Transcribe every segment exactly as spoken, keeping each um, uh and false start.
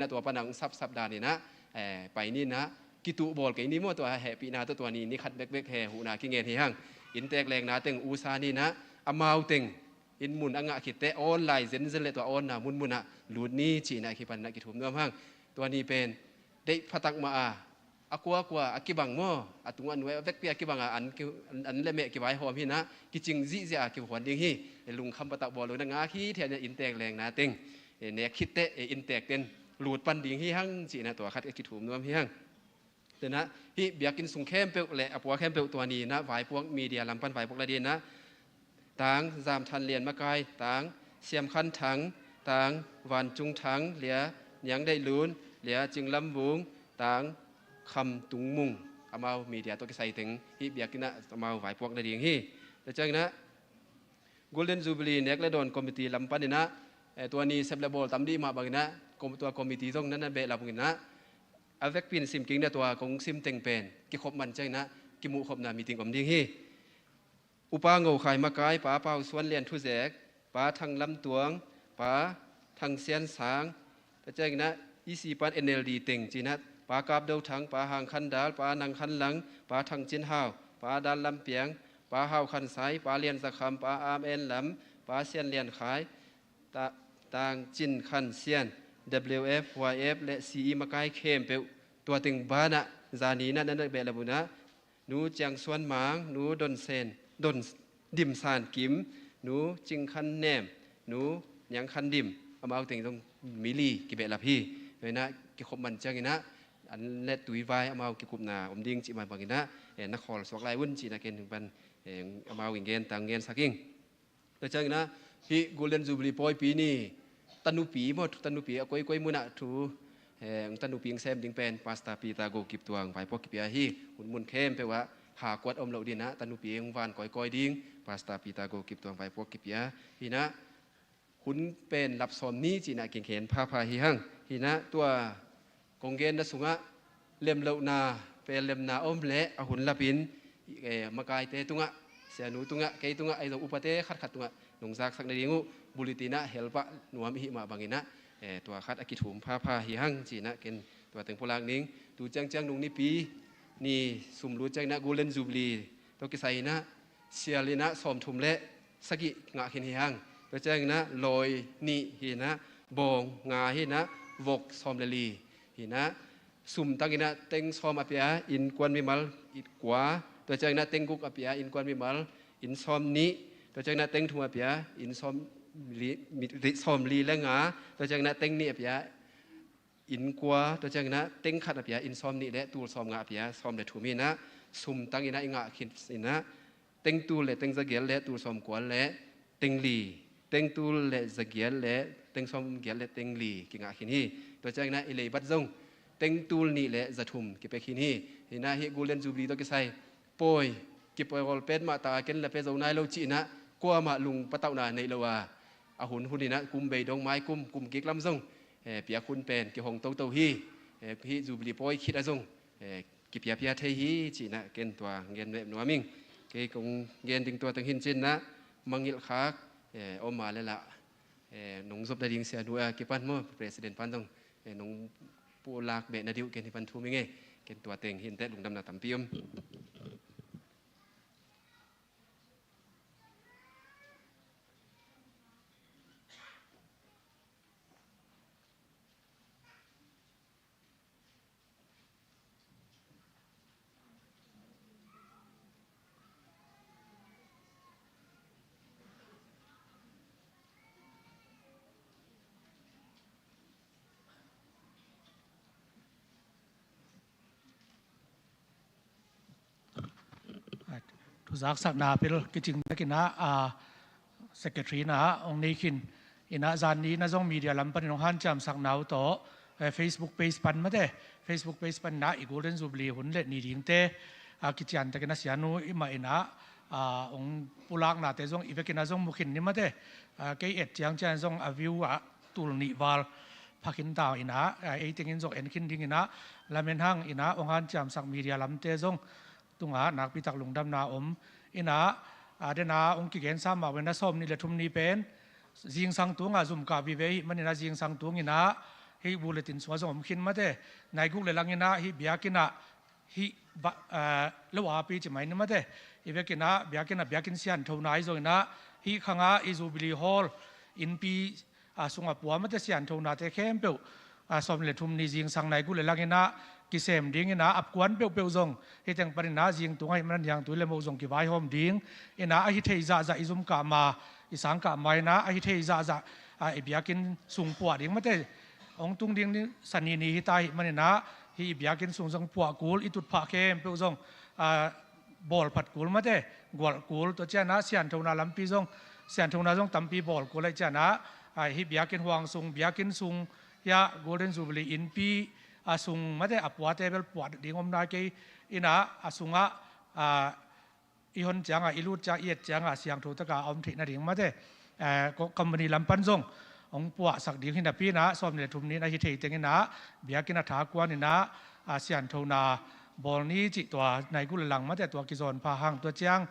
Tua panah hong sapsap dan inah, eh, pai ni inah, kituh bawl kei ni maw, tua hehpihna tawh tua ni ni khat bekbek he huhna kingen hi hang. Inntek lengna teng usa ni inah, amau teng inn mun a ngah khit teh awn lai zenzen le tua awnna munmun ah lut ni ci inah hih pan inah kithum nuam hang. Tua ni pen deih phatak mah a, a kuakua a kibang maw, a tungah nuai a vekpi a kibang a an ki, an le meh kivaihawm hi inah, kicing zihziah a kihuan ding hi. Lungkham phatak bawl lo inah ngak hithiat inah inntek lengna teng, eh, nek khit teh, eh, inntek ten lut pan ding hi hang ci inah tua khat a kithum nuam hi hang. Tua inah hih biakinn sung khempeuh le a pua khempeuh tua ni inah vaipuak media lam pan vaipuak la ding inah, Tang Zam Than Lian makai, Tang Siam Khan Thang, Tang Van Cung Thang, Lia Niang Deih Lun, Lia Cing Lam Vung, Tang Kham Tung Mung, amau media tawh kisai teng hih biakinn ah amau vaipuak na ding hi. Tua ciang inah Golden Jubilee nek le dawn committee lam pan inah, eh, tua ni sep le bawl tam dih mah bang inah, kom-, tua committee zong na na behlap uh inah, a vekpi in sim kik inah, tua kong sim teng pen kikhop man ciang inah kimuhkhopna meeting om ding hi. Upa Ngo Khai makai, Pa Pau Suan Lian Thuzek, Pa Thang Lam Tuang, Pa Thang Sian Sang, tua ciang inah E C pan N L D teng ci inah, Pa Kap Do Thang, Pa Hang Khan Dal, Pa Nang Khan Lang, Pa Thang Cin Hau, Pa Dal Lam Piang, Pa Hau Khan Sai, Pa Lian Za Kham, Pa Am En Lam, Pa Sian Lian Khai, Ta-, Tang Cin Khan Sian, W F, Y F le C E makai khempeuh tua teng banah zani inah na na behlap uh inah, Nu Ciang Suan Mang, Nu Don Sen, Don Dim San Kim, Nu Cing Khan Nem, Nu Niang Khan Dim, amau teng zong mi li kibehlap hi. Tua inah kikhop man ciang inah an le tuivai amau kikupna om ding cih man bang inah, eh, na khawl suak lai un ci inah ken hih pan, eh, amau in gen tang gensak ing. Tua ciang inah hih Golden Jubilee pawipi ni, tanupi maw, tanupi a koikoi mun ah thu, eh, tanupi hong sem ding pen Pastor Peter Go Kip Tuang vaipuak kipia hi. Hun mun khempeuh ah ha kuat om loh ding inah tanupi hong van kawikawi ding Pastor Peter Go Kip Tuang vaipuak kipia hi inah, hun pen lap sawm ni ci inah kikhen phapha hi hang. Hi inah tua kong genna sungah lemlohna, pellemna om leh a hun lapin, eh, makaite tungah, sianu tungah, kei tungah, ahi zong upate khatkhat tungah nong zaksak nading uh bulletin ah hel pah nuam i hih mah bang inah, eh, tua khat a kithum phapha hi hang ci inah ken tua teng pulak ning. Tu ciangciang nung nipi ni sum lut ciang inah Golden Jubilee tawh kisai inah sial inah sawmthum le sagih ngah khin hi hang. Tua ciang inah lawi nih hi inah, bawng nga hi inah, vok sawm le li hi inah, sum tang inah teng sawm a pia, innkuan mimal kua. Tua ciang inah teng guk a pia, innkuan mimal inn sawm nih. Tua ciang inah teng thum a pia, inn sawm li, mi, ri, sawm li le nga. Tua ciang inah teng nih a pia, inn kua. Tua ciang inah teng khat a pia, inn sawm nih le tul sawm nga a pia, sawm le thum hi inah, sum tang inah i ngah khin inah teng tul le teng zagiat le tul sawm kua le teng li, teng tul le zagiat le teng sawm giat le teng li kingah khin hi. Tua ciang inah i leibat zong teng tul nih le zathum kipia khin hi. Hi inah hih Golden Jubilee tawh kisai pawi kipawl petmah ta a ken la pia zo nai lo ci inah kuamah lung patauhna neih lo a, a hun hun inah kum bei dong mai kum, kum kik lam zong, eh, piak hun pen kihong toto hi. Eh, hih Jubilee pawi khit ah zong, eh, kipiapia thei hi ci inah ken tua gen nuam ing. Kei kong gen ding tua teng hi in ci inah mangngilh khak, eh, om a le lah, eh, nong zop nading sianu a kipan maw, President pan zong, eh, nong pulak beh nading uh ken hih pan thum ing e. Ken tua teng hi in teh, lungdamna tampi om. Thu zaksakna pil kicing takin ah, a, secretary na hong nei khin. Inah zan ni inah zong media lam panin hong hanciamsakna uh tawh, eh, Facebook page pan mate, Facebook page pan inah i Golden Jubilee hun le ni dingte, a, kician takin a sianu i mah inah, a, hong pulaknate zong i vekin ah zong mu khin ni mate. A, kei et ciangciang zong a view ah tul nih val pha khin ta inah, a, ei tengin zong en khin ding inah lamen hang. Inah hong hanciamsak media lamte zong tungah nakpitak lungdamna om. Inah, a, dena hong kigensa mah uh inah sawm nih le thum ni pen zingsang tungah zum kah vive ahih manin ah zingsang tung inah, Hih bulletin sungah zong om khin mate, nai guk le lang inah hih biakinn ah hih ba, eh, lo api ci mai ni mate. Hih vekin ah biakinn ah biakinn sianthona ahi zongin ah hih khangah i Jubilee Hall innpi, ah, sungah pua mate sianthonate khempeuh, ah, sawm le thum ni zingsang nai guk le lang inah kisem dingin ah a kuan peuhpeuh zong hih teng panin ah zingtung ahih manin niangtui le moh zong kivaihawm ding inah ahi thei zahzah i zum kah ma, i sang kah ma inah ahi thei zahzah, ah, i biakinn sung puah ding mate. Hong tung ding ni Sani ni hi ta ahih manin ah hih i biakinn sung zong puah kul, i tutphah khempeuh zong, ah, bawlphat kul mate, gualh kul. Tua ciang ah sianthona lampi zong, sianthona zong tampi bawl kul ahih ciang ah, ah, hih biakinn huang sung, biakinn sung, hih ah Golden Jubilee innpi a sung mate a puate bel puah ding om nai kei inah a sungah, ah, i hon ciangah, i lut ciang, i et ciangah siangtho takah a om theih nading mate, eh, ko-, company lam pan zong hong puahsak ding hi napi inah sawm ni le thum ni inah hi thei teng inah biakinn a tha kuan inah, ah, sianthona bawl ni cih tua nai guk le lang mate tua kizawn pha hang. Tua ciang,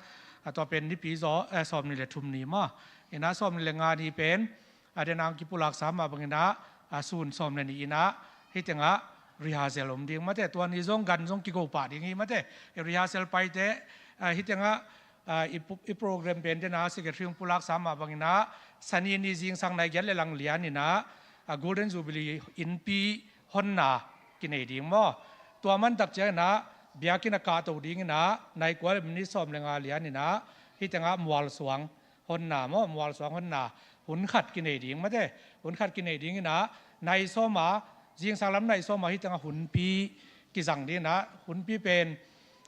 ah, tua pen nipi zaw, eh, sawm ni le thum ni maw. Inah sawm ni le nga ni pen, a, den ang kipulaksa mah bangin ah, a, sun sawm le nih inah hih tengah rehearsal om ding mate, tua ni zong gan zong kigo pah ding hi mate. I rehearsal paite, a, hih tengah, a, i pu-, i program pen den a secretary hong pulaksa mah bangin ah Sani ni zingsang nai giat le lang lian inah, a, Golden Jubilee innpi honna kinei ding maw. Tua mantak ciang inah biakinn a kahto ding inah nai kua le minit sawm le nga lian inah hih tengah mualsuang honna maw, mualsuang honna hun khat kinei ding mate, hun khat kinei ding inah nai sawma, zingsang lam nai sawma hih tengah hunpi kizang ding inah hunpi pen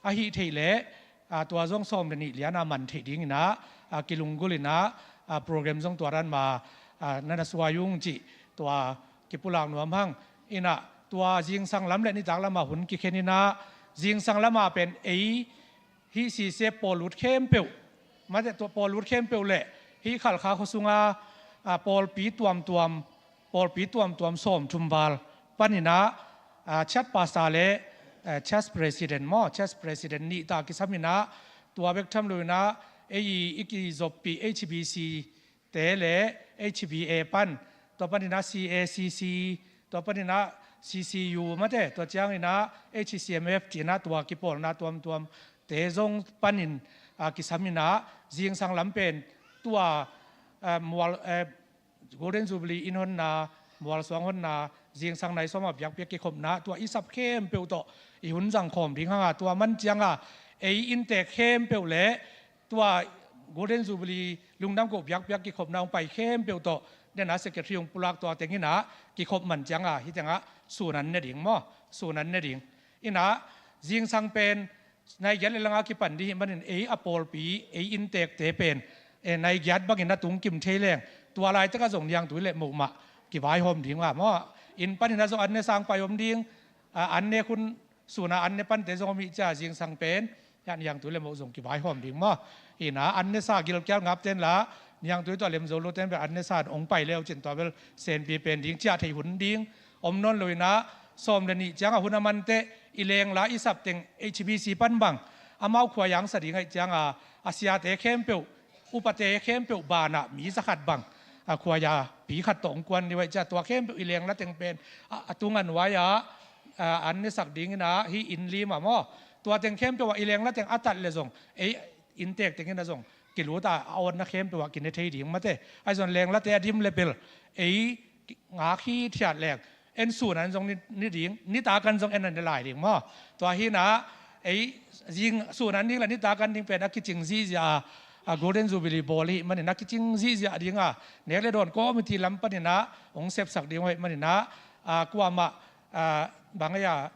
a hih theih leh, a, tua zong sawm le nih liana man theih ding inah, a, kilunggulh inah, a, program zong tua dan ma, a, nana suai ung cih tua kipulak nuam hang. Inah tua zingsang lam le nitak lama hun kikhen inah zingsang lama pen ei hih C C F pawllut khempeuh mate, tua pawllut khempeuh le hih Khalkha khua sunga, a, pawlpi tuamtuam, pawlpi tuamtuam sawmthum val pan inah, a, church pastor le, a, church president maw, church president nih ta kisam inah tua bek tham lo inah ei i kizoppih H B C te le H B A pan, tua pan inah C A C C, tua pan inah C C U mate, tua ciang inah H C M F ci inah tua kipawlna tuamtuam te zong panin, a, kisam inah zingsang lam pen tua, a, mual, a, Golden Jubilee inn honna, mualsuang honna, zingsang nai sawma biakpiak kikhopna tua i sap khempeuh tawh i hun zang khawm ding hanga tua man cianga ei inntek khempeuh le tua Golden Jubilee lungdam koh biakpiak kikhopna hong pai khempeuh tawh dena secretary hong pulak tua teng inah kikhop man cianga hih tengah sun an ne ding maw, sun an ne ding. Inah zingsang pen nai giat le langa kipan ding hih manin ei a pawlpi ei inntekte pen, eh, nai giat bangin a tung kim thei leng tua laitakah zong niangtui le moh mah kivaihawm ding a maw. Inn panin a zong an ne sang pai om ding, a, an ne khun suna an ne pante zong om hih cia zingsang pen, hiah niangtui le moh zong kivaihawm ding maw. Inah an ne sa gilkial ngap ten la, niangtui tawh lem zo lo ten bel an ne sa hong pai leu cin tua bel senpi pen ding ciah thei hun ding. Om nawn lo inah sawm le nih cianga hun a manteh i lengla i sap teng H B C pan bang amau khuaiang sa ding ahih cianga a siate khempeuh, upate khempeuh banah mi zakhat bang, a, khuaia pi khat tawh hong kuan ni vaih cia tua khempeuh i lengla teng pen, a, a tunga nuai-ah, a, an nesak dingin ah hih inn lim ah maw, tua teng khempeuh ah i lengla teng a tat le zong ei inntek tengin ah zong kilut a, a awtna khempeuh ah kine thei ding mate. Ahi zong lenglate a dim le bel ei ngak hithiat leng en sun an zong ni, ni ding, nitak an zong en an ne lai ding maw. Tua hi-in ah ei zing sun an ding le nitak an ding pen a kicing zihziah a, a Golden Jubilee bawl ahih manin a kicing zihziah ding a, nek le dawn committee lam panin ah hong sepsak ding uh ahih manin ah, a, kuamah, a, bang ei a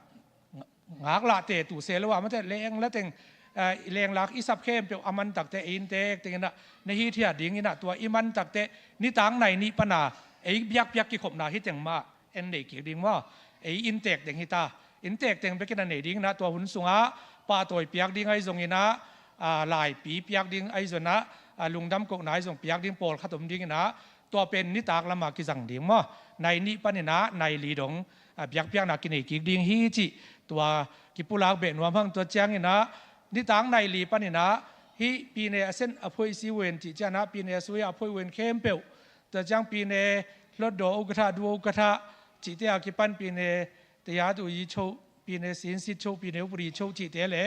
ngak lah te tu se lo a mate, lengla teng, a, i lenglak i sap khempeuh a man takte ei inntek tengin ah ne hithiat dingin ah tua i man takte nitak nai nih pan a ei biakpiak kikhopna hih teng mah en nei kik ding maw. Ei inntek teng hi ta, inntek teng bekin a nei dingin ah tua hun sungah pahtawi piak ding ahi zongin ah, a, laipi piak ding ahi zongin ah, a, lungdam kohna ahi zong piak ding pawlkhat om dingin ah tua pen nitak lamah kizang ding maw. Nai nih panin ah nai li dong, a, biakpiakna kinei kik ding hi cih tua kipulak beh nuam hang. Tua ciangin ah nitak nai li panin ah hih pyine a sen a phoih si ven cih ciangin ah pyine a sui a phoih ven khempeuh, tua ciang pyine hlutdaw ukatha, duh ukatha, cihte a kipan Pyine Tayadu Yi Cho, Pyine Sinsit Cho, Pyine Upadi Cho cihte le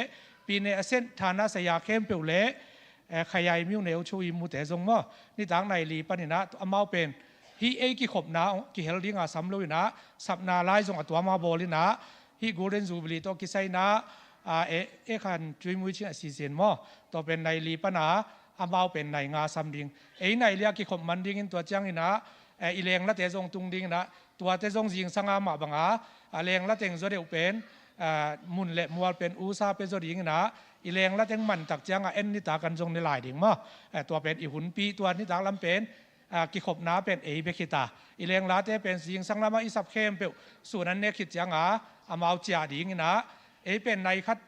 Pyine a sen thana saya khempeuh le, eh, khayai miu neu cho i mute zong maw, nitak nai li paninah amau pen hih ei kikhopna kihel dinga sam loinah sapna lai zong a tuama bawlinah hih Golden Jubilee tawh kisainah, ah, eh, eh khan cuimui chin a sisin maw, tua pen nai li pana amau pen nai nga sam ding. Ei nai li a kikhop man dingin tua cianginah, eh, i lenglate zong tung dinginah tuate zong zingsanga mah banga, ah, lenglateng zaw deuh pen, ah, mun le mual pen usa pe zaw dinginah i lenglateng mantak cianga en nitakan zong ne lai ding maw. Eh, tua pen i hunpi tua nitak lam pen, ah, kikhopna pen ei bek hita. I lenglate pen zingsang lama i sap khempeuh sun an nek khit cianga amau ciah dinginah ei pen nai khat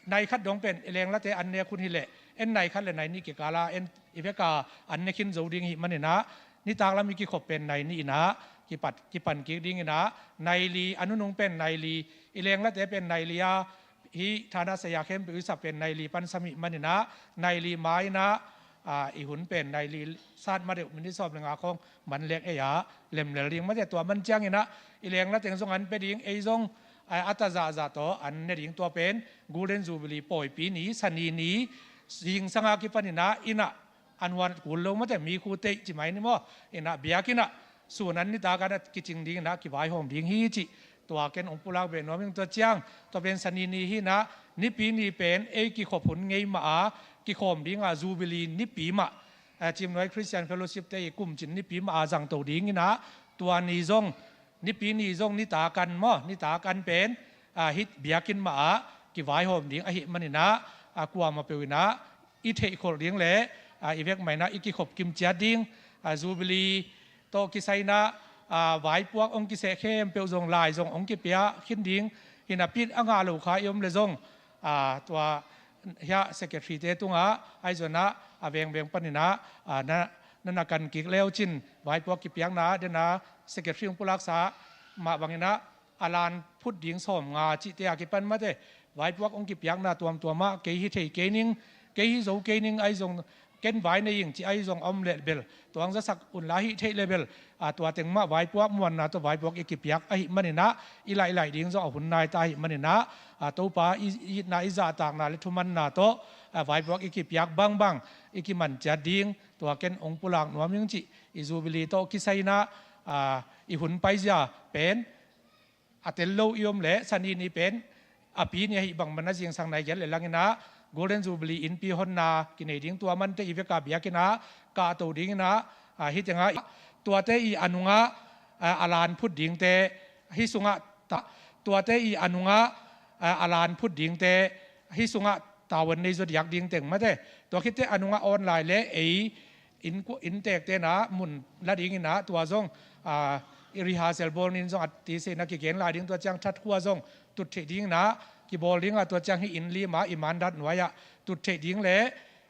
nai khat dong pen i lenglate an nek hun hileh en nai khat le nai nih kikala en i veka an ne khin zo ding hih maninah nitak lam i kikhop pen nai nih inah kipat kipan kik dinginah nai li a nunung pen nai li i lenglate pen nai li a hih thana saya khempeuh i sap pen nai li pan sam hih maninah nai li ma inah, ah, i hun pen nai li sat ma deuh minit sawm le nga khong man lek ei a lemlel ding mate tua man cianginah i lenglateng zong an pe ding ei zong, ah, a ta zahzah tawh an ne ding tua pen Golden Jubilee pawipi ni sani ni zingsanga kipaninah inah an huan kul lo mate mi khu teih ci mai ni maw inah biakinah sun an nitakan a kicing dinginah kivaihawm ding hi cih tua ken ong pulak beh nuam ing tua ciang tua pen sani ni hinah nipi ni pen ei kikhop hun ngei mah a kikhawm dinga Jubilee nipi mah, eh, Cimnuai Christian Fellowship te i kumcin nipi mah a zangto dinginah tua ni zong nipi ni zong nitakan maw nitakan pen, ah, hih biakinn mah ah kivaihawm ding ahih maninah, ah, kuamah peuh inah i theihkholh ding le, ah, i vek mah inah i kikhop kim ciat ding, ah, Jubilee tawh kisainah, ah, vaipuak ong kiseh khempeuh zong lai zong ong kipia khin ding hinah pit a ngah lo kha i om le zong, ah, tua hiah secretary te tungah ahi zonah a vengbeng paninah, ah, na na na kan kik leucin vaipuak kipiakna dena secretary ong pulaksa mah banginah a lan phut ding sawm nga cihte a kipan mate vaipuak ong kipiakna tuamtuamah kei hi thei kei ning kei hi zo kei ning ahi zong ken vai nei ing ci ahi zong a om leh bel tuang zasak unla hih theih le bel, ah, tua teng mah vaipuak muanna tawh vaipuak i kipiak ahih maninah i laih laih ding zong a hun nai ta ahih maninah, ah, Topa i itna i zahtakna le thumanna tawh, ah, vaipuak i kipiak bangbang i kiman ciat ding tua ken ong pulak nuam ing cih i Jubilee tawh kisainah, ah, i hun paizia pen a tel lo i om le sani ni pen a pi ni ahih bang mana zingsang nai giat le langinah Golden Jubilee innpi honna kinei ding tua mante i veka biakinnah kahto dinginah, ah, hih tengah tuate i a nungah, ah, a lan phut dingte hih sungah ta tuate i a nungah, ah, a lan phut dingte hih sungah tavuan nei zaw diak ding teng mate tua khitte a nungah online le ei inn, inntek tenah mun la dinginah tua zong, ah, i rehearsal bawl nin zong a tiseina kigen lai ding tua ciang that khua zong tut theih dinginah kibawl dinga tua ciang hih inn lima i mandat nuai-ah tut theih ding le,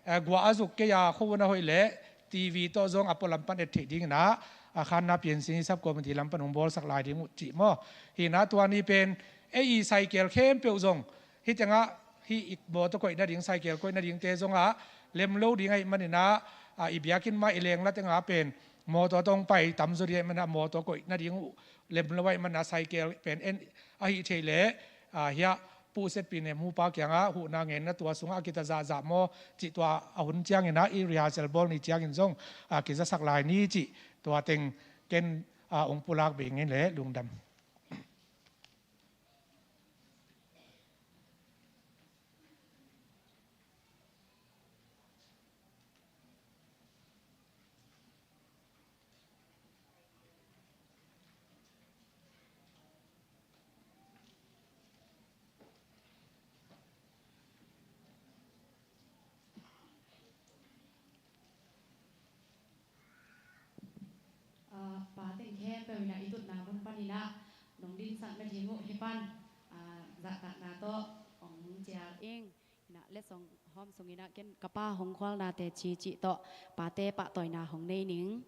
eh, guah a zuk kei a khuavun a hoih le TV tawh zong a pualam pan et theih dinginah, ah, khanna piansin i sub committee lam pan hong bawlsak lai ding uh cih maw. Hinah tua ni pen ei i cycle khempeuh zong hih tengah hih i mawtaw koih nading cycle koih nadingte zongah lem lo ding ahih maninah, ah, i biakinn mah i lengla tengah pen mawtaw tawh pai tam zaw ding ahih maninah mawtaw koih nading uh lem lo ahih maninah cycle pen en ahih theih leh, ah, hiah puhsetpi ne mupa kiangah huhna ngenna tua sungah a kita zahzah maw cih tua a hun cianginah i rehearsal bawl ni ciangin zong, ah, kizasak lai ni cih tua teng ken, ah, ong pulak bei ngei le lungdam. Ah, pa teng khempeuh inah i tutna mun paninah nong dinsak nading uh hih pan, ah, zahtakna tawh ong cial ing. Inah letsong hawm sunginah ken ka pa hong khualna teci cih tawh pate pahtawina hong nei ning.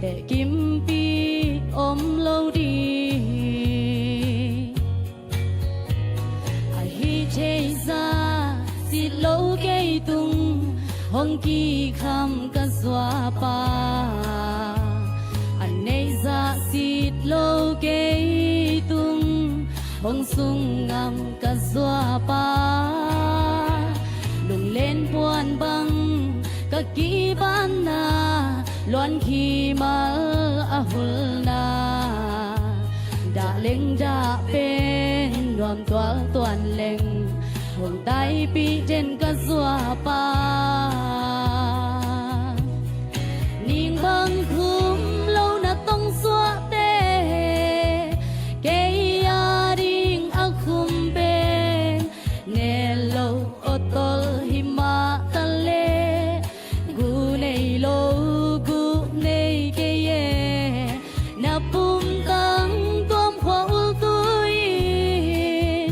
Tehkimpi om lo ding. Ahi thei zah sit lo kei tung hong kikham ka zuapa. A neih zah sit lo kei tung hong sung ngam ka zuapa. Lunglen puan bang ka kibanna, luan khi mal a hulna. Dah leng dah pen nuam tual tuan leng, hong taipih den ka zuapa. Ning bang khum lo na tong suahte, kei a ding a khum pen, ne lo aw tol hi mah ta leh, gu nei lo, gu nei kei e. Na pumtang tuam khua ultu in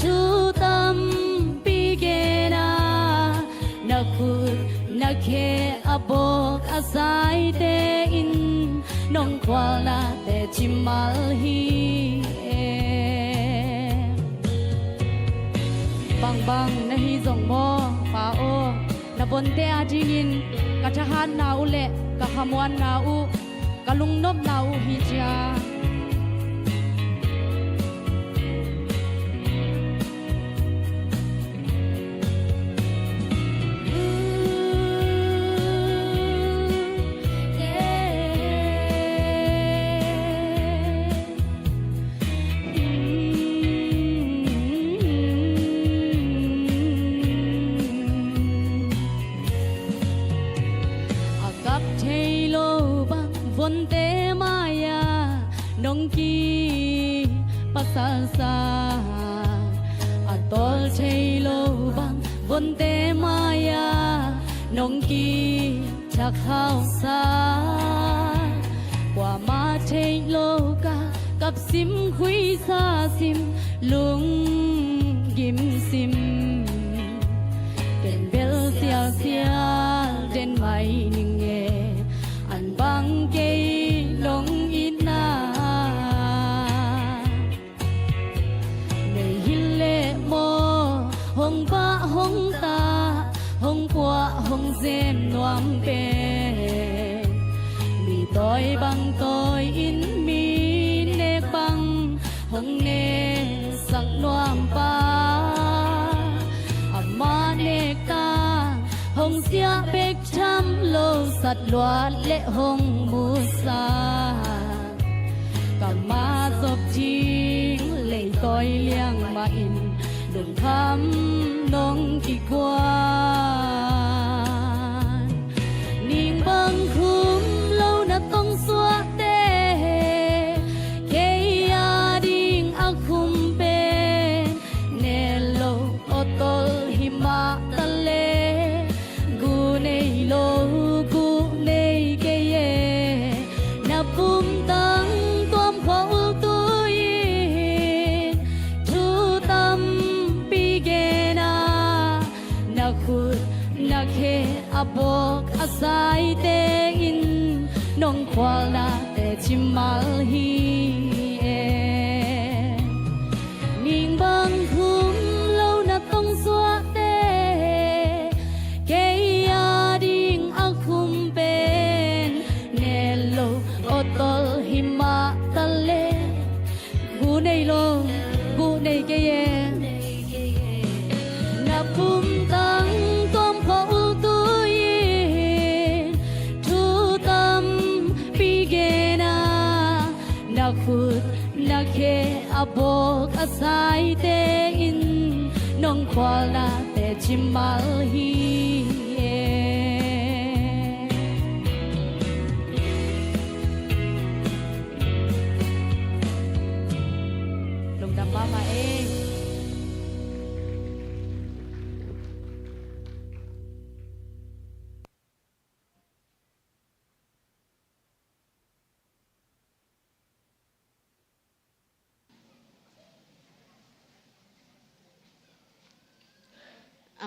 thu tampi gen a, na khut na khe a bawk a zaite in nong khualna teci mal hi e. Bangbang na hi zong maw, Pa aw, na vonte a dingin ka thahatna uh leh ka hamuanna uh, ka lungnopna uh hi cia. A kap thei lo bang vonte mai-ah nong kipasalsa, a tawl thei lo bang vonte mai-ah nong kithakhausa. Kuamah theih lo ka kapsim, khuisa sim, lunggim sim, ken bel sialsial den mai ning e. An bang kei nong itna nei hi leh maw, hong pah hong tah, hong puah hong zem nuam pen. Mi tawi bang tawi in, mi nek bang hong neksak nuam pa. Amah nek tang hong siah bek tham lo, sat luat leh hong musak. Ka mah zop ding leitawi liang mah in, lungkham nong kikuan. Ning bang khum lo na tong suahte, kei a ding a khum pen, ne lo aw tol hi mah ta leh, gu nei lo, gu nei kei e. Na pumtang tuam khua ultu in thu tampi gen a, na khut na khe a bawk a zaite in nong khualna teci mal hi e. Ning bang khum lo na tong suahte, kei a ding a khum pen, ne lo aw tol hi mah ta leh, gu nei lo, gu nei kei e. Na pumtang tuam khua ultu in thu tampi gen a, na khut na khe a bawk a zaite in nong khualna teci mal hi e. Lungdam mahmah e.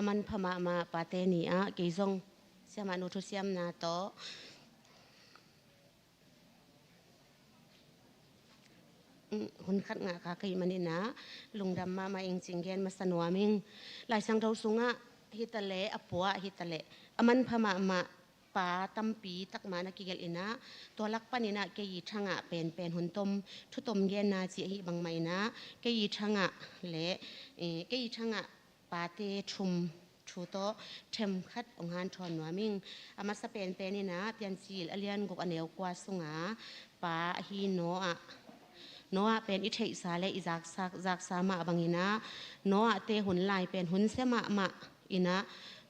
A manpha mahmah pate ni ah, kei zong siamahnu thusiamna tawh Hun khat ngah ka ka hih manin ah lungdam mahmah ing cih gen masa nuam ing. Lai Siangtho sungah hitaleh, a pua hitaleh, a manpha mahmah pa tampi tak mah na kigelh in ah, tua lak panin ah kei ii thangah penpen hun tom, thu tom genna cih ahih bangmah in ah, kei ii thangah leh, eh, kei ii thangah pate thum thu tawh themkhat hong hanthawn nuam ing. A masa penpen in ah Piancil a lian guk a neu kua sunga pa ahi Noah, Noah pen i theihsa leh i zaksa, zaksa mah bangin ah, Noah te hun lai pen hun sia mahmah in ah,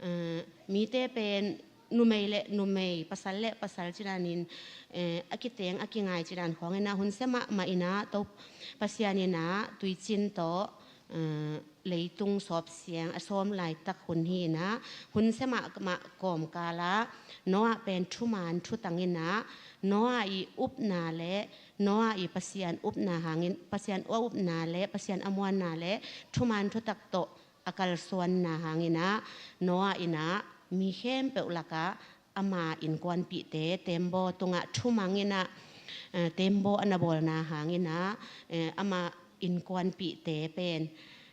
eh, mite pen numei leh numei, pasal leh pasal cidanin, eh, a kiteng a kingai cidan khawng in ah hun sia mahmah in ah, Topa Pasian in ah tuicin tawh, eh, leitung sawpsiang a sawm laitak hun hi in ah, hun sia mahmah kawmkal ah Noah pen thuman thutang in ah, Noah ii upna leh Noah ii Pasian upna hangin, Pasian a upna leh Pasian a muanna leh thuman thutak tawh a kalsuanna hangin ah, Noah in ah mi khempeuh lakah ama innkuanpihte teembaw tungah thumang in ah, eh, teembaw a na bawlna hangin ah, eh, ama innkuanpihte pen,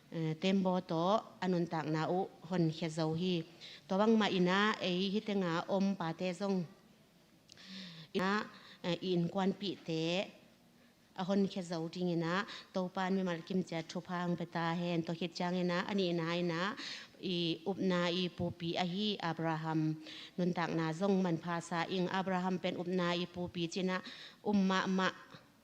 eh, teembaw tawh a nuntakna uh honkhia zo hi. Tua bangmah in ah ei hih tengah om pate zong in ah, eh, i innkuanpihte a honkhia zo dingin ah Topa'n mimal kimciat thupha hong pia ta hen. Tua khit ciangin ah a nihna in ah i upna ii pupi ahi Abraham nuntakna zong manpha sa ing. Abraham pen upna ii pupi ci-in ah um mahmah,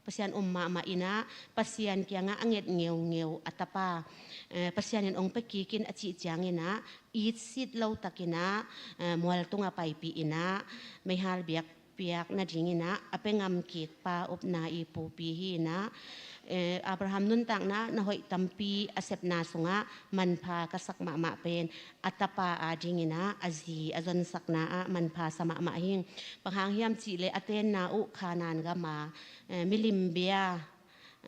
Pasian um mahmah in ah Pasian kiangah a nget ngeungeu a tapa, eh, Pasian in hong pia kik in a cih ciangin ah itsit lo takin ah, eh, mual tungah paipih in ah meihal biak piak nadingin ah a pia ngam kik pa upna ii pupi hi in ah, eh, Abraham nuntakna na hoih tampi a sepna sungah manpha ka sak mahmah pen a tapa adingin ah a zi a zonsakna ah manpha sa mahmah hi ing. Bang hang hiam cih leh a tenna uh Kanaan gam ah, eh, milim bia,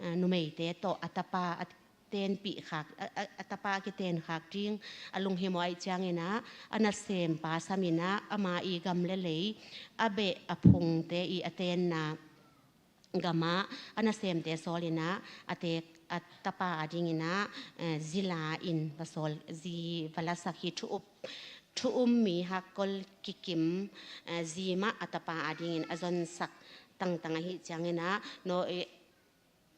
eh, numeite tawh a tapa a tenpih khak, a, a, a tapa a kitenkhak ding a lunghimawh ahih ciangin ah, a nasempa sam in ah ama ii gam leh lei, a beh a phungte ii a tenna gam ah a nasemte sawl in ah, a te, a tapa adingin ah, eh, zi la in va sawl, zi va lasak hi. Thu up, thu um mi hakkol kikim, eh, zi mah a tapa adingin a zonsak tangtang ahih ciangin ah, Noah, eh,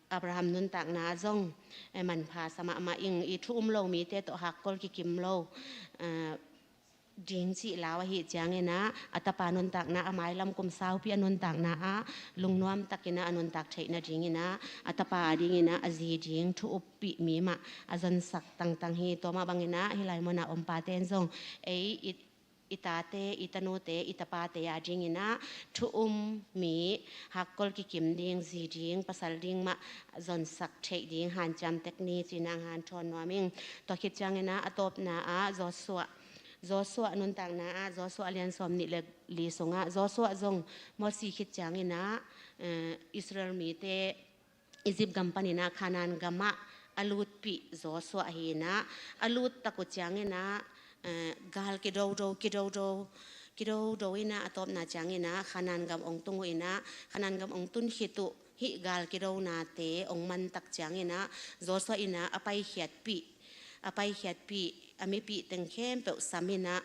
Abraham nuntakna ah zong, eh, manpha sa mahmah ing. Ii thu um lo mite tawh hakkol kikim lo, eh, ding cih lau ahih ciangin ah, a tapa nuntakna, a mailam kum saupi a nuntakna ah lungnuam takin ah a nuntak theih nadingin ah a tapa adingin ah a zi ding thu uppih mi mah a zonsak tangtang hi. Tua mah bangin ah hih lai munah om pate in zong ei i i tate, i tanute, i tapate adingin ah thu um mi, hakkol kikim ding, zi ding, pasal ding mah zonsak theih ding hanciam tek ni ci-in ah hong hanthawn nuam ing. Tua khit ciangin ah a tawpna ah Joshua, Joshua nuntakna ah, Joshua a lian sawmnih leh li sungah, Joshua zong Mosi khit ciangin ah, eh, Israel mite Egypt gam panin ah Kanaan gam ah a lutpih Joshua hi in ah, a lut tak uh ciangin ah, eh, gal kidodo, kidodo, kidodo in ah a tawpna ciangin ah Kanaan gam hong tung uh in ah, Kanaan gam hong tun khit uh hih gal kidonate hong man tak ciangin ah Joshua in ah a paikhiatpih, a paikhiatpih, a mipih teng khempeuh sam in ah,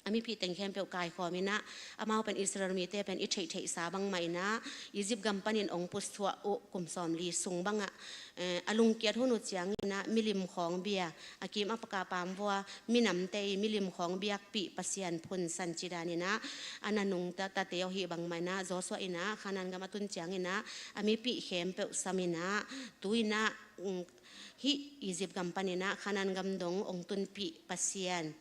a mipih teng khempeuh kaikhawm in ah, amau pen Israel mite pen i theihtheihsa bangmah in ah, Egypt gam panin hong pusuah uh kum sawmli sung bangah, eh, a lungkiat hun uh ciangin ah, milim khawng bia, a kim a pak a paam vua, minamte ii milim khawng biakpih Pasian phunsan ci danin ah, a na nungta tate uh ahih bangmah in ah, Joshua in ah Kanaan gam a tun ciangin ah, a mipih khempeuh sam in ah, tu-in ah, mm, hih Egypt gam panin ah Kanaan gam dong hong tunpih Pasian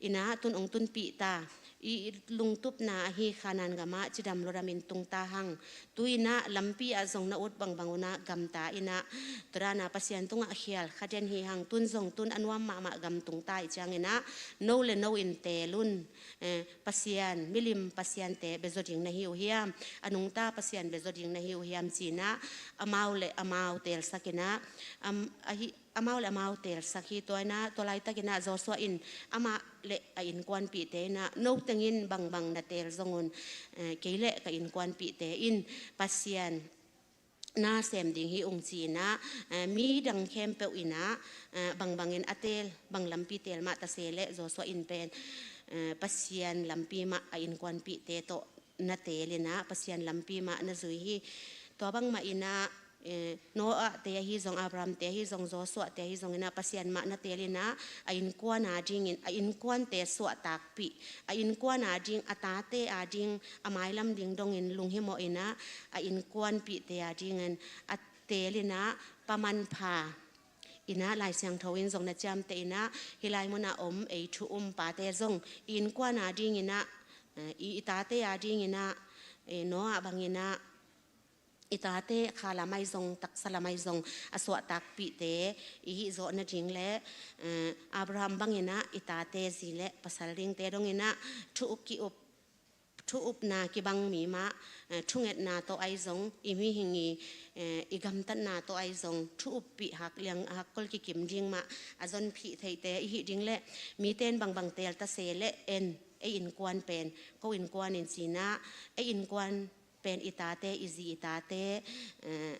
in ah tun hong tunpih ta. I lungtupna ahi Kanaan gam ah cidam ludamin tung ta hang. Tu-in ah lampi ah zong na ut bangbang un ah gamta in ah, tua dan a Pasian tungah khial kha den hi hang. Tun zong tun a nuam mahmah gam tung ta ahih ciangin ah, no leh no in teel un. Eh, Pasian, milim pasiante bia zaw ding na hi uh hiam? A nungta pasian bia zaw ding na hi uh hiam ci-in ah, amau leh amau teelsak in ah, am, ahi, amau leh amau teelsak hi. Tua in ah, tua laitakin ah Joshua in amah leh a innkuanpihte in ah, no teng in bangbang na teel zong un, eh, kei leh ka innkuanpihte in Pasian na sem ding hi ung ci-in ah, eh, mi dang khempeuh in ah, eh, bangbangin a teel, bang lampi teel mah ta se leh Joshua in pen, eh, Pasian lampi mah a innkuanpihte tawh na teel in ah Pasian lampi mah na zui hi. Tua bangmah in ah, eh, Noah te ahi zong, Abraham te ahi zong, Joshua te ahi zong in ah Pasian mah na teel in ah a innkuan a dingin, a innkuante suahtakpih, a innkuan a ding, a tate a ding, a mailam ding dongin lunghimawh in ah a innkuanpihte a dingin a teel in ah pa manpha in ah Lai Siangtho in zong na ciamteh in ah hih lai munah om ei thu um pate zong i innkuan a dingin ah, eh, i, i tate a dingin ah, eh, Noah bangin ah i tate kha lam ahi zong, taksa lam ahi zong a suahtakpihte i hih zawh nading le, eh, Abraham bangin ah i tate zi le pasal dingte dongin ah thu up ki up, thu upna kibang mi mah, eh, thungetna tawh ahi zong, i mihing i, eh, i gamtatna tawh ahi zong thu uppih hak liang, hakkol kikim ding mah a zonpih theite i hih ding le, mite in bangbang teel ta se leh en, ei innkuan pen ko innkuan in ci-in ah, ei innkuan pen i tate, i zi i tate, eh,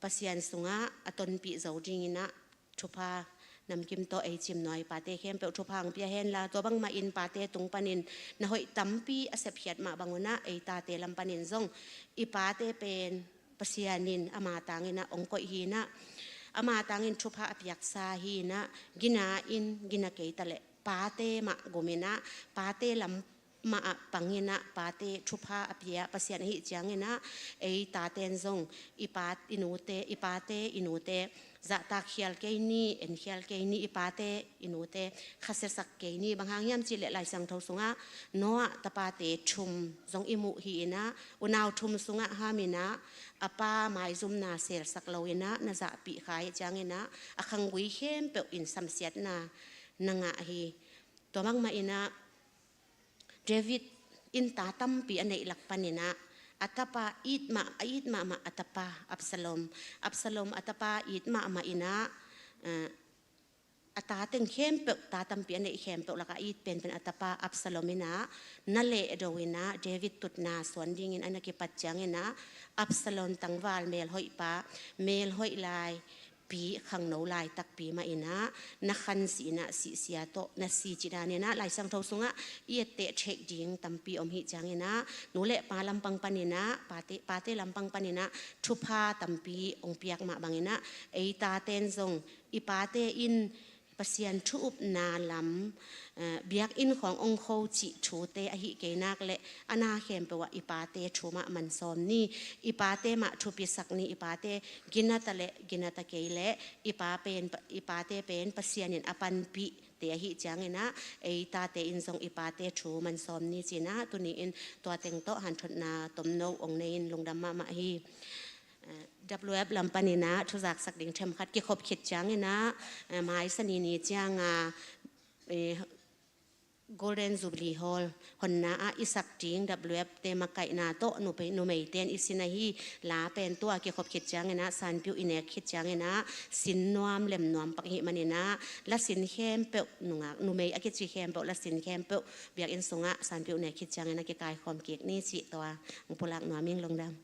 Pasian sungah a tonpih zo dingin ah thupha namkim tawh ei cimnuai pate khempeuh thupha hong pia hen la, tua bangmah in pate tung panin na hoih tampi a sepkhiat mah bang un ah ei tate lam panin zong i pate pen Pasian in ama tangin ah hong koih hi in ah, ama tangin thupha a piaksa hi in ah, gina in gina kei ta leh pate mah gum in ah, pate lam mah ah pang in ah pate thupha a pia Pasian ahih ciangin ah, ei taten zong i pa, i nute, i pate, i nute zahtak khial kei ni, en khial kei ni, i pate, i nute khasiasak kei ni. Bang hang hiam cih leh Lai Siangtho sungah Noah tapate thum zong i muh hi in ah, unau thum sungah Ham in ah a pa maizumna selsak lo in ah na zahpih kha ahih ciangin ah a khanggui khempeuh in samsiatna na ngah hi. Tua bangmah in ah David in ta tampi a neih lak panin ah a tapa it mah, a it mahmah a tapa Absalom. Absalom a tapa it mahmah in ah, eh, a ta teng khempeuh, ta tampi a neih khempeuh lakah a it penpen a tapa Absalom in ah na lehdo in ah David tutna suan dingin a na kipat ciangin ah Absalom tangval melhoihpa, melhoih lai pi, khangno laitakpi mah in ah na khansih in ah sihsia tawh na si cih dan in ah Lai Siangtho sungah i etteh theih ding tampi om hi ciangin ah, nu le pa lampang panin ah, pate, pate lampang panin ah thupha tampi hong piak mah bangin ah, ei taten zong i pate in Pasian thu upna lam, eh, biakinn khawng hong kho cih thute ahih kei nak leh a na khempeuh ah i pate thu mah man sawm ni. I pate mah thupisak ni, i pate gina ta leh gina ta kei leh i pa pen, i pate pen Pasian in a panpihte ahih ciangin ah ei tate in zong i pate thu man sawm ni ci-in ah tuni in tua teng tawh hanthotna tomno hong nei in lungdam mahmah hi. Eh, W F lam panin ah thuzaksak ding themkhat kikhop khit ciangin ah, eh, mai Sani ni ciang a, eh, Golden Jubilee Hall honna ah i sak ding W F te makaihna tawh numei, numeite in i sin ahi la pen tua kikhop khit ciangin ah sanpiuh i nek khit ciangin ah sin nuam lem nuam pak i hih manin ah la sin khempeuh, nungak numei a kici khempeuh la sin khempeuh biakinn sungah sanpiuh nek khit ciangin ah kikaikhawm kik ni cih tua hong pulak nuam ing. Lungdam.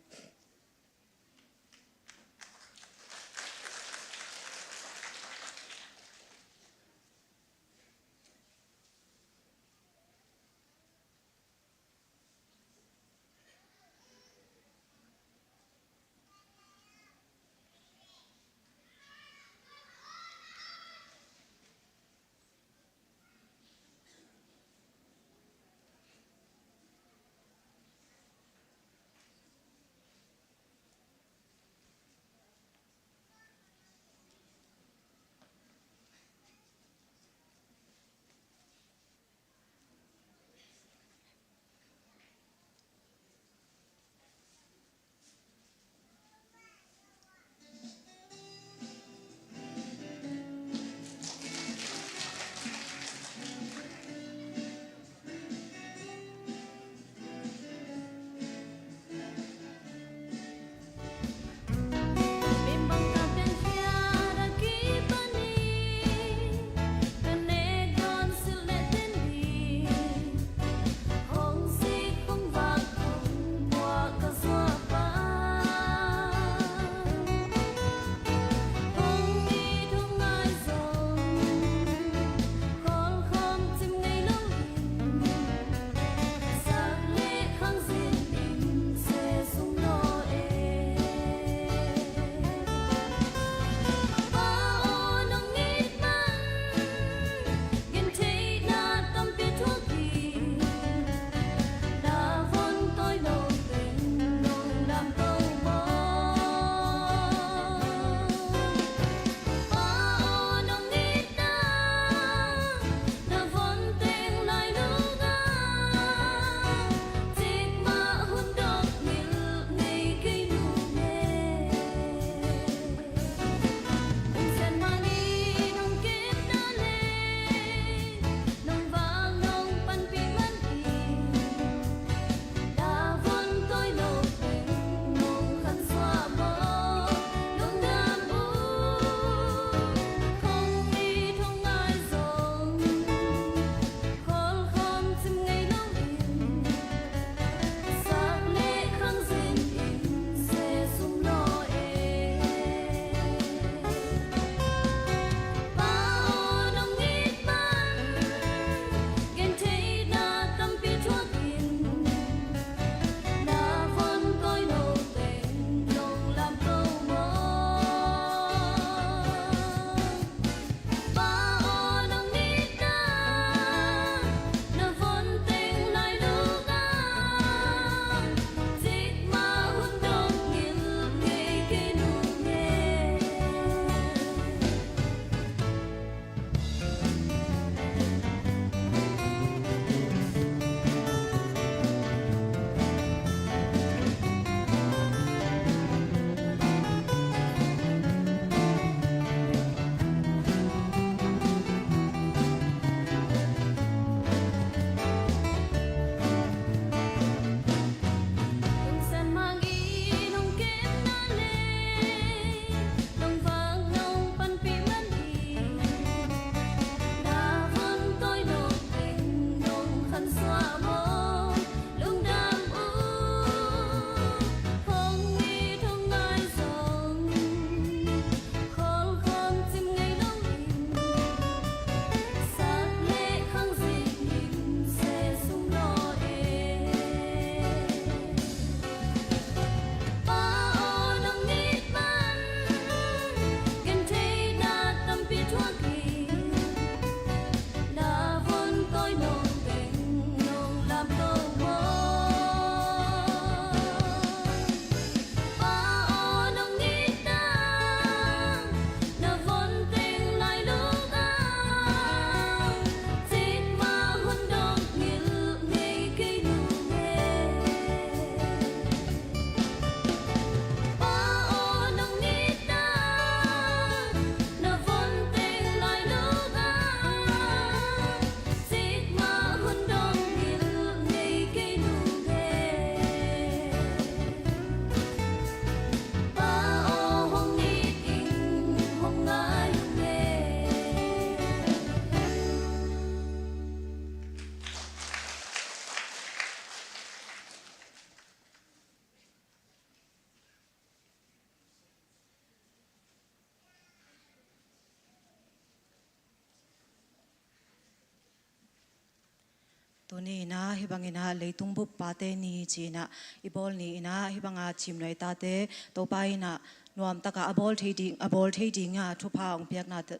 Ni in ah hih bangin ah leitung bup pate ni ci-in ah i bawl ni in ah hih banga cimnuai tate Topa in ah nuamtak a a bawl thei ding, a bawl thei ding a thupha hong piakna te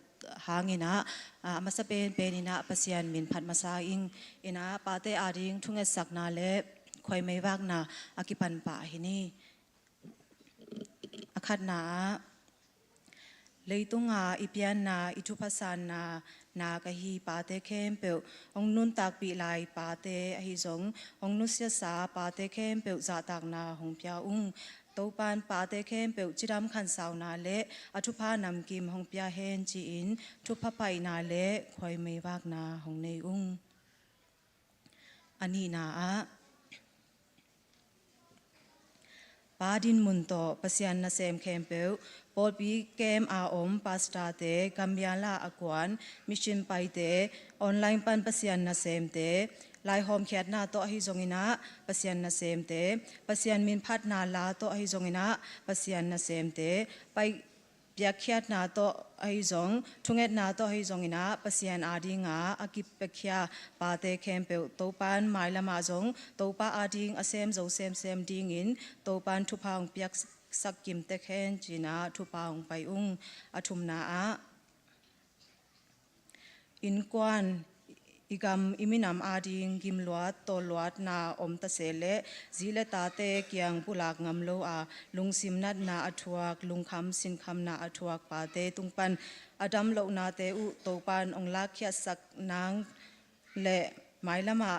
hangin ah, ah, a masa penpen in ah Pasian min phat masa ing. In ah pate ading thungetsakna le khuaimeivakna a kipan pah hi ni. A khatna ah, leitunga i pianna, i thupha sanna nak ahi pate khempeuh, hong nuntakpih lai pate ahi zong hong nusiasa pate khempeuh zahtakna hong pia ung. Topan pate khempeuh cidam khansauna le a thupha namkim hong pia hen ci-in thupha paihna le khuaimeivakna hong nei ung. A nihna ah, Pa Din Mun tawh Pasian nasem khempeuh, pawlpi kem a om pastorte, kambiala a kuan, mission paite, online pan Pasian nasemte, laihawmkhiatna tawh ahi zongin ah Pasian nasemte, Pasian min phatna la tawh ahi zongin ah Pasian nasemte, pai piakkhiatna tawh ahi zong, thungetna tawh ahi zongin ah Pasian adinga a kipiakhia pate khempeuh Topan mailamah zong Topa ading a sem zo semsem dingin Topan thupha hong piaksak kim tek hen ci-in ah thupha hong pai ung. A thumna ah, innkuan, i gam i minam ading gimluat tawlluatna om ta seh leh, zi le tate kiang pulak ngam lo a, lungsim natna a thuak, lungkham sinkhamna a thuak pate tung pan a dam lohnate uh Topan hong lakkhiatsak nang le mailamah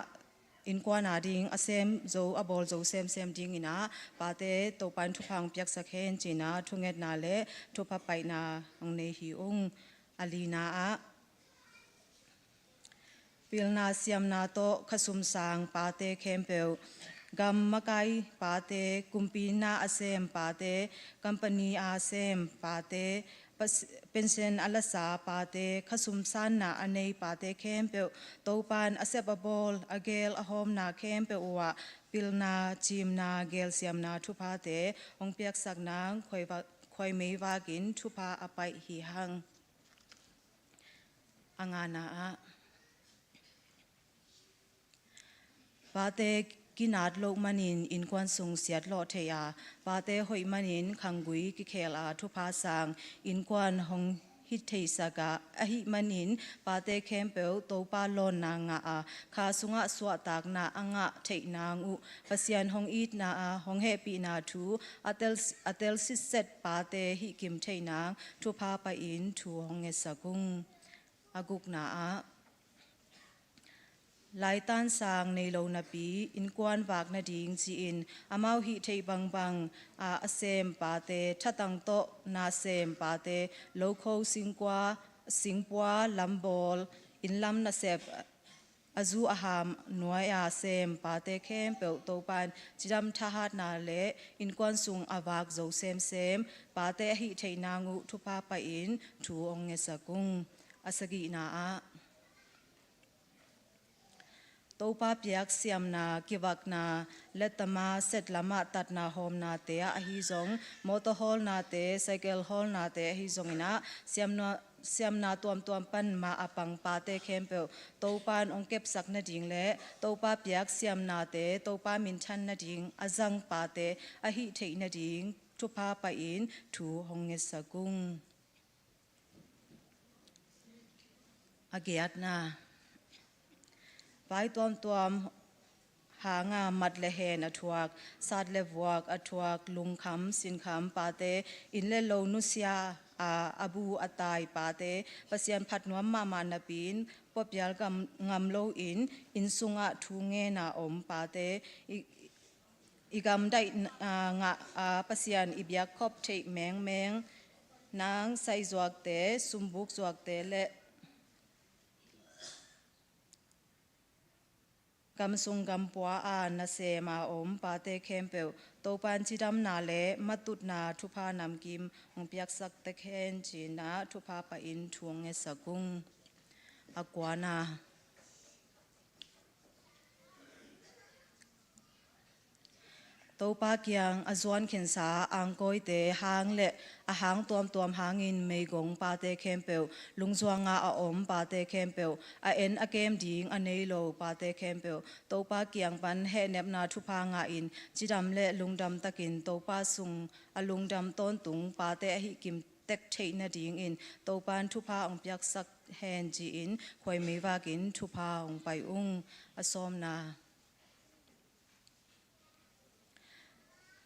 innkuan ading a sem zo, a bawl zo semsem dingin ah pate Topan thupha hong piaksak hen ci-in ah thungetna le thupha paihna hong nei hi ung. A lina ah, pilna siamna tawh khasum sang pate khempeuh, gam makai pate, kumpi na a sem pate, company a sem pate, pas-, pension a lasa pate, khasum sanna a nei pate khempeuh, Topan a sep a bawl, a geel a hawmna khempeuh uh ah pilna, ciimna, geelsiamna thuphate hong piaksak nang khuaiva-, khuaimei vakin thupha a paih hi hang. A ngana ah, pate kinaat loh manin innkuan sung siatlawh thei a, pate hoih manin khanggui kikheel a, thupha sang innkuan hong hi theisak a, ahih manin pate khempeuh Topa lawnna ngah a, kha sungah suahtakna a ngah theih nang uh Pasian hong itna a, hong hehpihna thu a tel, a tel sitset pate hih kim theih nang thupha paih in thu hong ngetsak ung. A gukna ah, laitan sang nei lo napi innkuan vak nading ci-in amau hih theih bangbang a, a sem pate, thatang tawh na sem pate, lokho singkua, singpua lambawl, innlam nasep, a zu a ham nuai a sem pate khempeuh Topan cidam thahatna le innkuan sung a vak zo semsem pate ahih theih nang uh thupha paih in thu hong ngetsak ung. A sagihna ah, Topa piak siamna, kivakna, lettama, setlamah tatna hawmnate ah ahi zong, mawtaw hawlnate, cycle hawlnate ahi zongin ah, siamna, siamna tuamtuam pan mah a pang pate khempeuh Topan hong kepsak nading le Topa piak siamnate Topa minthan nading a zang pate ahih theih nading thupha paih in thu hong ngetsak ung. A giatna, vai tuamtuam hanga mat le hen a thuak, sat le vuak a thuak, lungkham sinkham pate, inn le lo nusia a, a bu a tai pate, Pasian phat nuam mahmah napi-in puapial ngam, ngam loin inn sungah thu ngena om pate, i, i gamdaih, ah, ngah, ah, Pasian i biakkhop theih mengmeng nang sai zuakte, sumbuk zuakte le gamsung gampua a nasem a om pate khempeuh Topan cidamna le matutna thupha namkim hong piaksak tek hen ci-in ah thupha paih in thu hong ngetsak ung. A kuana, Topa kiang a zuan khinsa angkawite hang le a hang tuamtuam hangin meigong pate khempeuh, lungzuanga a om pate khempeuh, a en a kem ding a nei lo pate khempeuh, Topa kiang pan hehnepna thupha ngahin cidam le lungdam takin Topa sung a lungdam tawntung pate ahi kim tek theih nadingin Topan thupha hong piaksak hen ci-in khuaimei vakin thupha hong pai ung. A sawmna.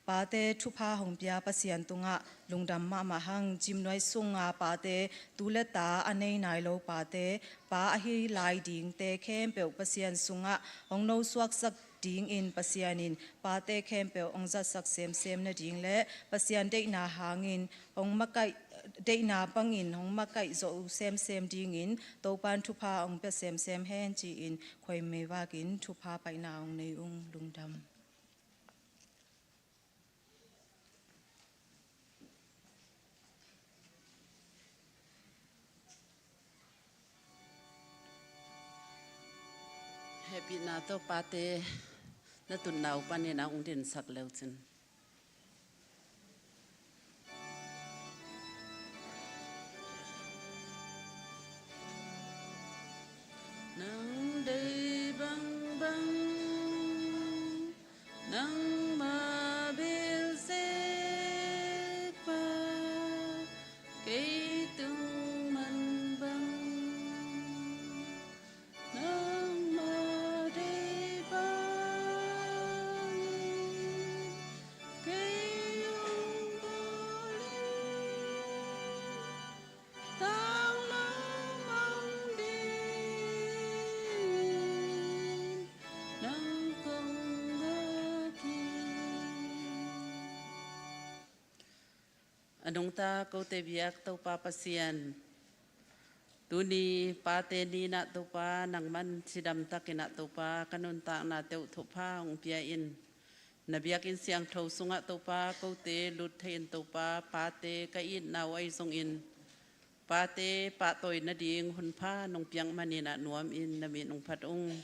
Pate thupha hong pia Pasian tungah lungdam mahmah hang. Cimnuai sunga pate, tu le ta a nei nai lo pate, pa ahi lai dingte khempeuh Pasian sungah hong nosuaksak dingin Pasian in pate khempeuh hong zatsak semsem nading le Pasian deihna hangin hong makaih, deihna bangin hong makaih zawh uh semsem dingin Topan thupha hong pia semsem hen ci-in khuaimei vakin thupha paina hong nei ung. Lungdam. Hehpihna tawh pate na tutna uh panin a hong dinsak leu cin. Nang deih bangbang, nangmah bel sekpa, kei tung man bang, nangmah deih bangin kei hong bawl in, tanglawm hong dingin nang kong ngak hi. A nungta kote biak Topa Pasian, tuni pate ni-in ah Topa nangman cidamtakin ah Topa ka nuntaknate uh thupha hong pia in. Na biakinn siangtho sungah Topa kote lut thei-in Topa pate ka itna uh ahi zongin, pate pahtawi nading hunpha nong piak manin ah nuamin na min hong phat ung.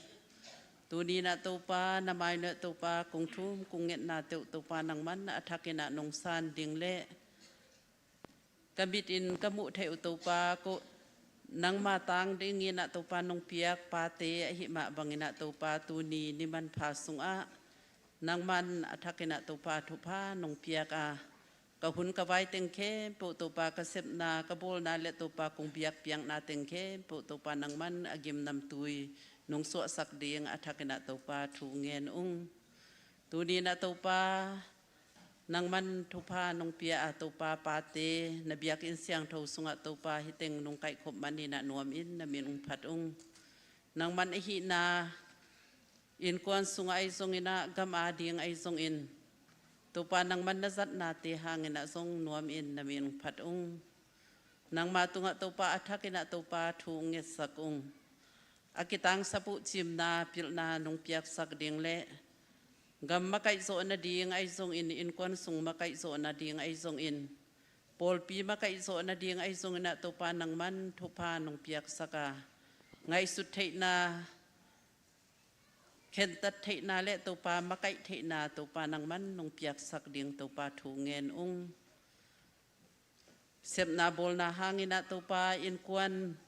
Tuni-in ah Topa na mai-ah Topa kong thum kong ngetnate uh Topa nangman a thakin ah nong san ding le ka mit in ka muh theih uh Topa, ko nangma tang dingin ah Topa nong piak pate ahih mah bangin ah Topa tuni ni manpha sungah nangman a thakin ah Topa thupha nong piak a, ka hun ka vai teng khempeuh Topa ka sepna ka bawlna le Topa kong biakpiakna teng khempeuh Topa nangman a gimnamtui nong suahsak ding a thakin ah Topa thu ngen ung. Tuni-in ah Topa nangman thupha nong pia a Topa pate na biakinn siangtho sungah Topa hih teng nong kaihkhop manin ah nuamin na min hong phat ung. Nangman ahihna innkuan sungah ahi zongin ah gam ading ahi zongin Topa nangman na zatnate hangin ah zong nuamin na min hong phat ung. Nangma tungah Topa a thakin ah Topa thu hong ngetsak ung. A kitangsap uh cimna pilna nong piaksak ding le gam makaih zawh nading ahi zongin, innkuan sung makaih zawh nading ahi zongin, pawlpi makaih zawh nading ahi zongin ah Topa nangman thupha nong piaksak a, ngaihsut theihna, khentat theihna le Topa makaih theihna Topa nangman nong piaksak ding Topa thu ngen ung. Sepna bawlna hangin ah Topa innkuan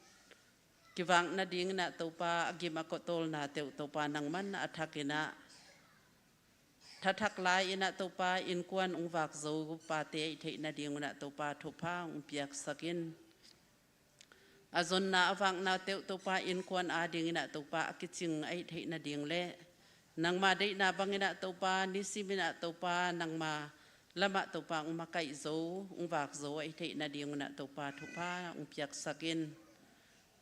kivak nadingin ah Topa a gim a kawtawlnate uh Topa nangman a thakin ah thathak lai-in ah Topa innkuan hong vak zo pate ahi theih nadingun ah Topa thupha hong piaksak in. A zonna a vaknate uh Topa innkuan adingin ah Topa a kicing ahi theih nading le nangma deihna bangin ah Topa nisimin ah Topa nangma lamah Topa hong makaih zo hong vak zo ahi theih nadingun ah Topa thupha hong piaksak in.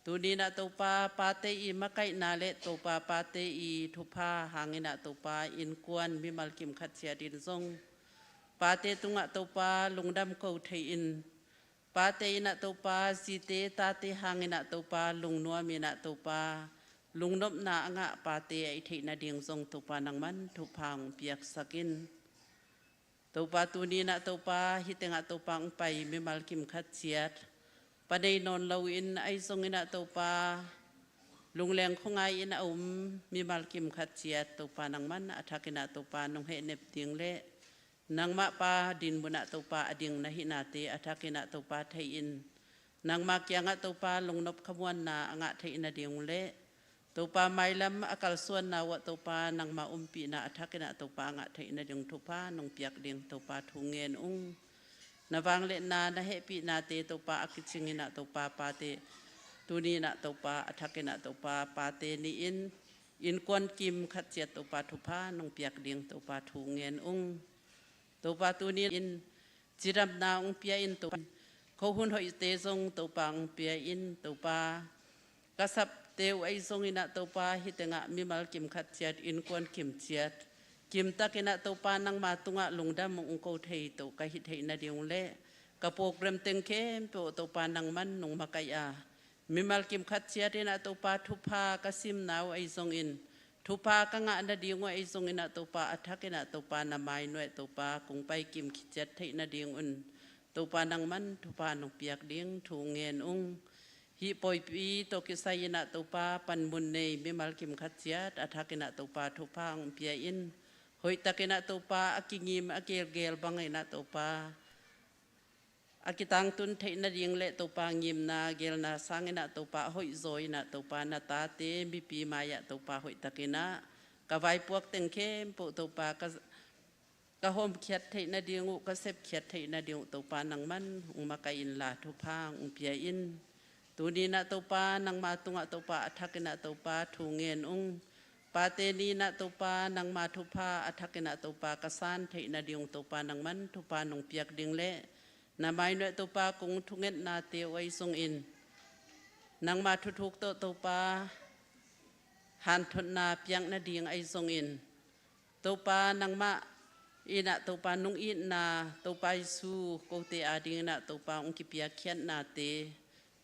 Tuni-in ah Topa pate i makaihna le Topa pate i thupha hangin ah Topa innkuan mimal kim khat ciat in zong pate tungah Topa lungdam ko thei-in, pate in ah Topa zite tate hangin ah Topa lungnuamin ah Topa lungnopna a ngah pate ahi theih nading zong Topa nangman thupha hong piaksak in. Topa tuni-in ah Topa hih tengah Topa hong pai mimal kim khat ciat, pa nei nawn loin ahi zongin ah Topa lungleng khuangai-in a om mimal kim khat ciat Topa nangman a thakin ah Topa nong hehnep ding le Nangmah Pa dinmun ah Topa a ding na hihnate a thakin ah Topa thei in, nangma kiangah Topa lungnop khamuanna a ngah theih nading uh leh Topa mailam a kalsuanna uh ah Topa nangma umpihna a thakin ah Topa a ngah theih nading thupha nong piak ding Topa thu ngen ung. Na vangliatna na hehpihnate Topa a kicingin ah Topa pate, tuni in ah Topa a thakin ah Topa pate ni-in innkuan kim khat ciat Topa thupha nong piak ding Topa thu ngen ung. Topa tuni in cidamna ong pia in Topa, khohun hoihte zong Topa ong pia in Topa, ka sapte uh ahi zongin ah Topa hih tengah mimal kim khat ciat, innkuan kim ciat, kimtakin ah Topa nangma tungah lungdam ong ko thei Topa ka hih theih nading uh leh ka program teng khempeuh Topa nangman nong makaih a, mimal kim khat ciatin ah Topa thupha ka simna uh ahi zongin, thupha ka ngah nading uh ahi zongin ah Topa a thakin ah Topa na mai nuai Topa kong pai kim khiciat theih nading un Topa nangman thupha nong piak ding thu ngen ung. Hih pawipi tawh kisai in ah Topa panmun nei mimal kim khat ciat a thakin ah Topa thupha ong pia in, hoihtakin ah Topa a kingim a gelgel bangin ah Topa a kitangtun theih nading leh Topa ngimna gelna sangin ah Topa a hoihzaw in ah Topa na tate mipi mai-ah Topa hoihtakin ah ka vaipuak teng khempeuh Topa ka, ka hawmkhiat theih nading uh, ka sepkhiat theih nading uh Topa nangman ong makaih inla thupha ong pia in. Tuni in ah Topa nangma tungah Topa a thakin ah Topa thu ngen ung. Pate ni in ah Topa nangma thupha a thakin ah Topa ka san theih nading uh Topa nangman thupha nong piak ding leh na mai nuai Topa kong thungetnate uh ahi zongin, nangma thuthuk tawh Topa hanthotna piak nading ahi zongin, Topa nangmah in ah Topa nong itna Topa Jesu kote adingin ah Topa ong kipiakkhiatnate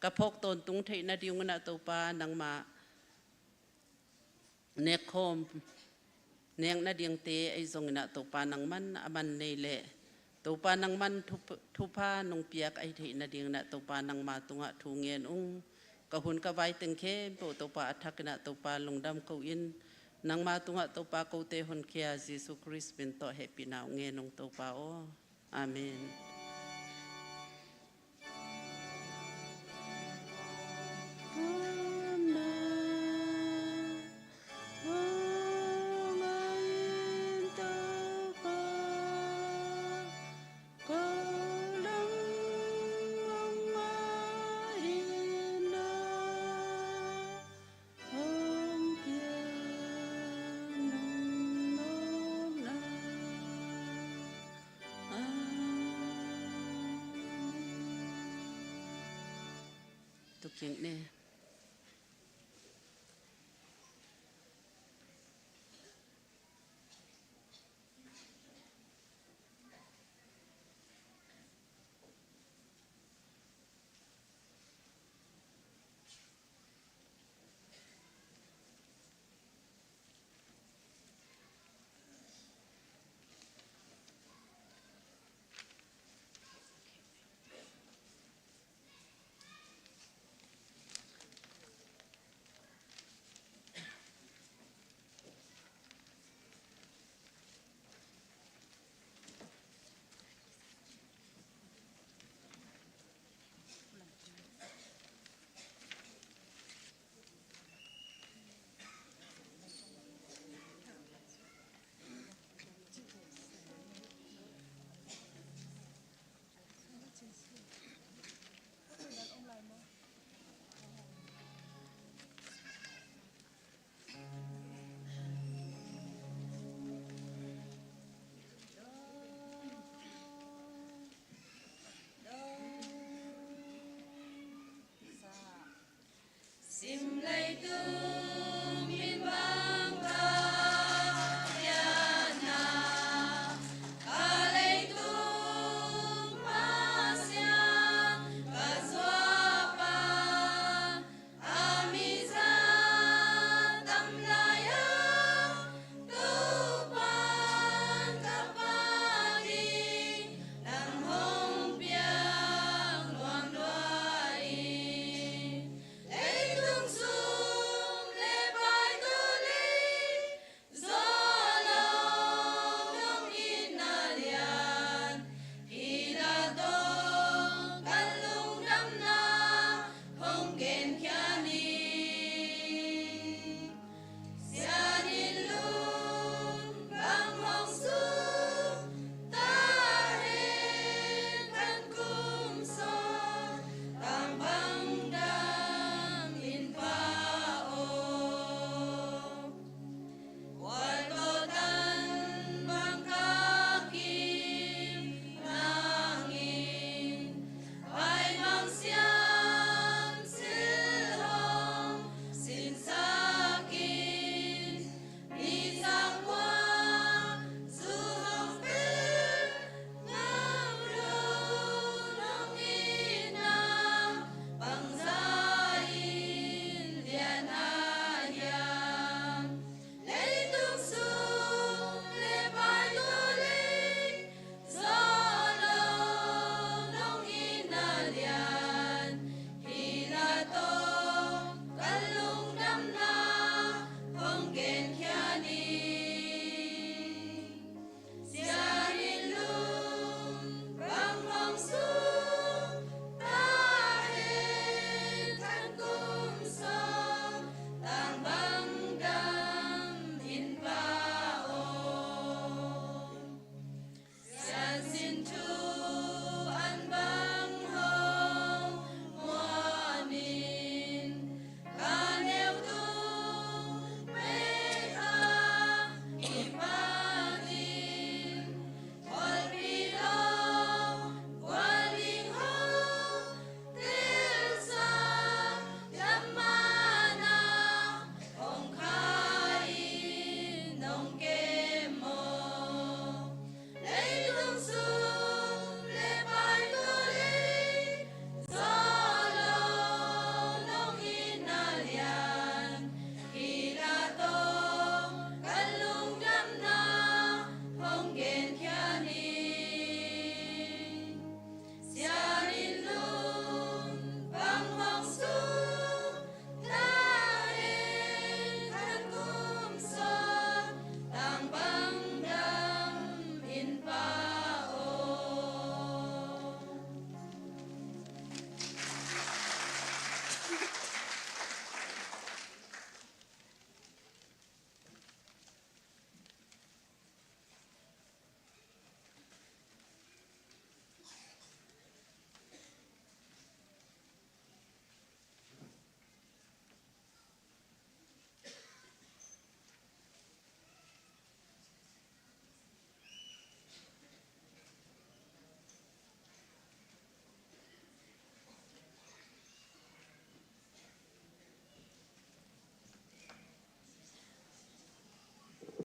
ka phawk tawntung theih nadingun ah Topa nangmah nekkhawm nek nadingte ahi zongin ah Topa nangman a man nei leh Topa nangman thup-, thupha nong piak ahi theih nadingin ah Topa nangma tungah thu ngen ung. Ka hun ka vai teng khempeuh Topa a thakin ah Topa lungdam ko in, nangma tungah Topa kote honkhia Jesu Khrist min tawh hehpihna ong ngen ung Topa aw. Amen. Tukin ne.